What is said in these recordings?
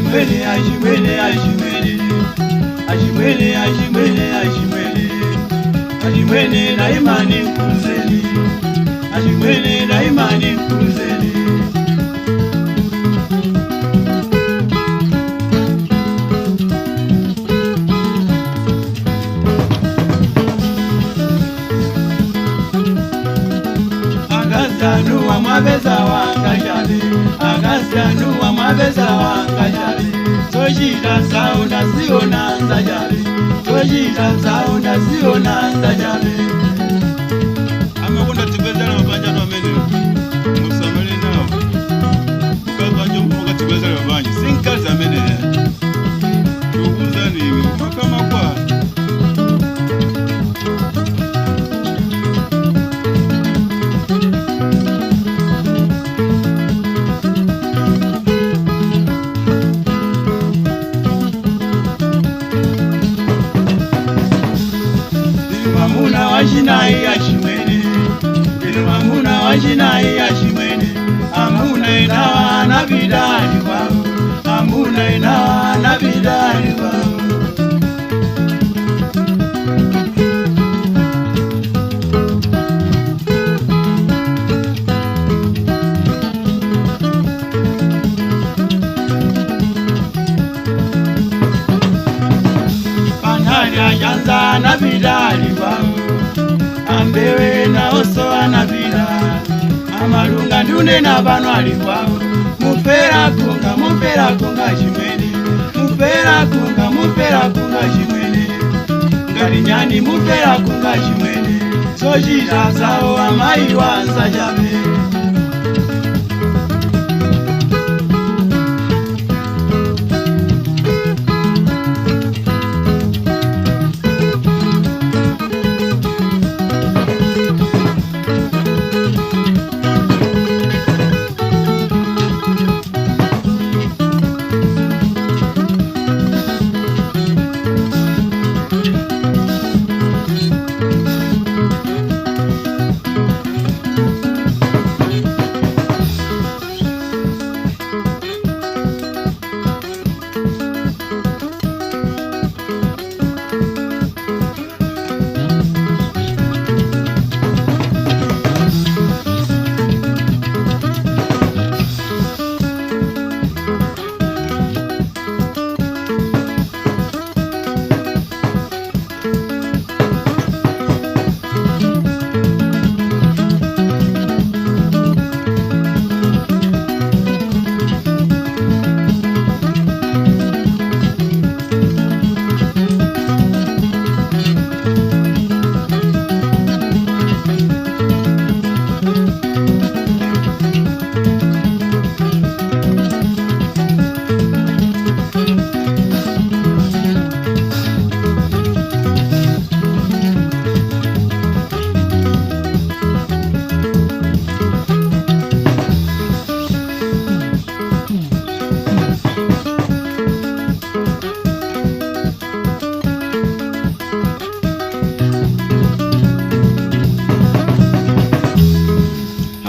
Achimwene, achimwene, achimwene, achimwene, achimwene, achimwene, achimwene, daimani mkuzeni, achimwene, daimani mkuzeni. Akazanuwa mwabeza wangajabe, akazanuwa mwabeza wangajabe, sochita zawo ndaziona nzajabe, sochita zawo ndaziona nzajabe. Amakonda tibwezera mabanja anu amene musamale nawo. Mkazi wanje mpoka tibwezera mabanja si mkazi amene ndikukuwuzani inu makamakwa. Ndili mwamuna wachinayi achimwene, ndili mwamuna wachinayi achimwene, amuna enawa anapita ali kwawo, amuna enawa anapita ali kwawo. Panali achanza anapita ali kwawo, ambewe naonso anapita, amalunga ndunena pano ali kwawo. Mufera kunga, mufera kunga chimwene, mufera kunga, mufera kunga chimwene, ngati nyani mufera kunga chimwene, sochita zawo amayi wanzachabe.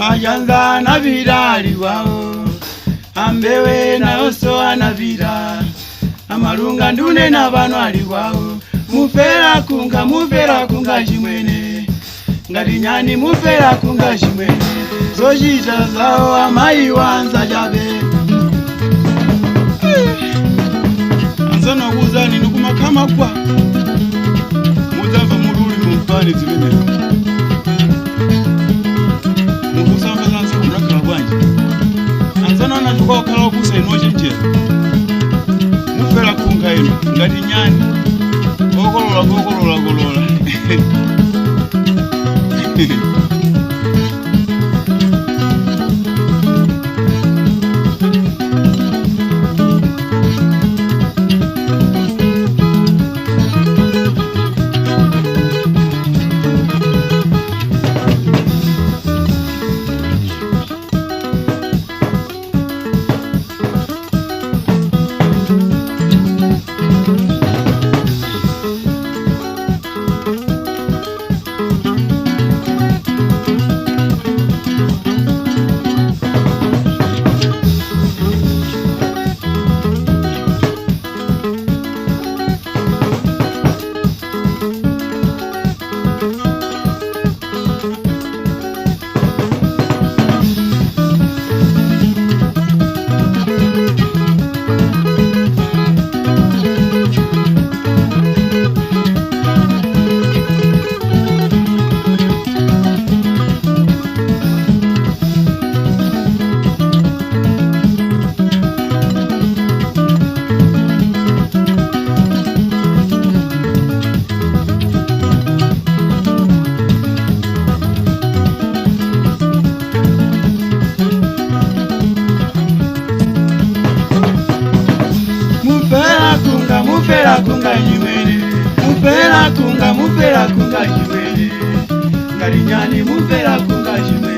Achanza anapita ali kwawo, ambewe naonso anapita, amalunga ndunena pano ali kwawo. Mufera kunga, mufera kunga chimwene, ngati nyani mufera kunga chimwene, zochita zawo amayi wanzachabe. Anzanu akuwuzani inu kumakhamakwa mudzamva mutu uli mumfani zimenezo. Munthu usamva zansi unakhala bwanji? Anzanu anachoka kukhala opusa, inu ochenjera. Mufera kunga inu ngati nyani okolola kokolola kolola. kunga chimwene, mufera kunga, mufera kunga chimwene, ngati nyani mufera kunga chimwene.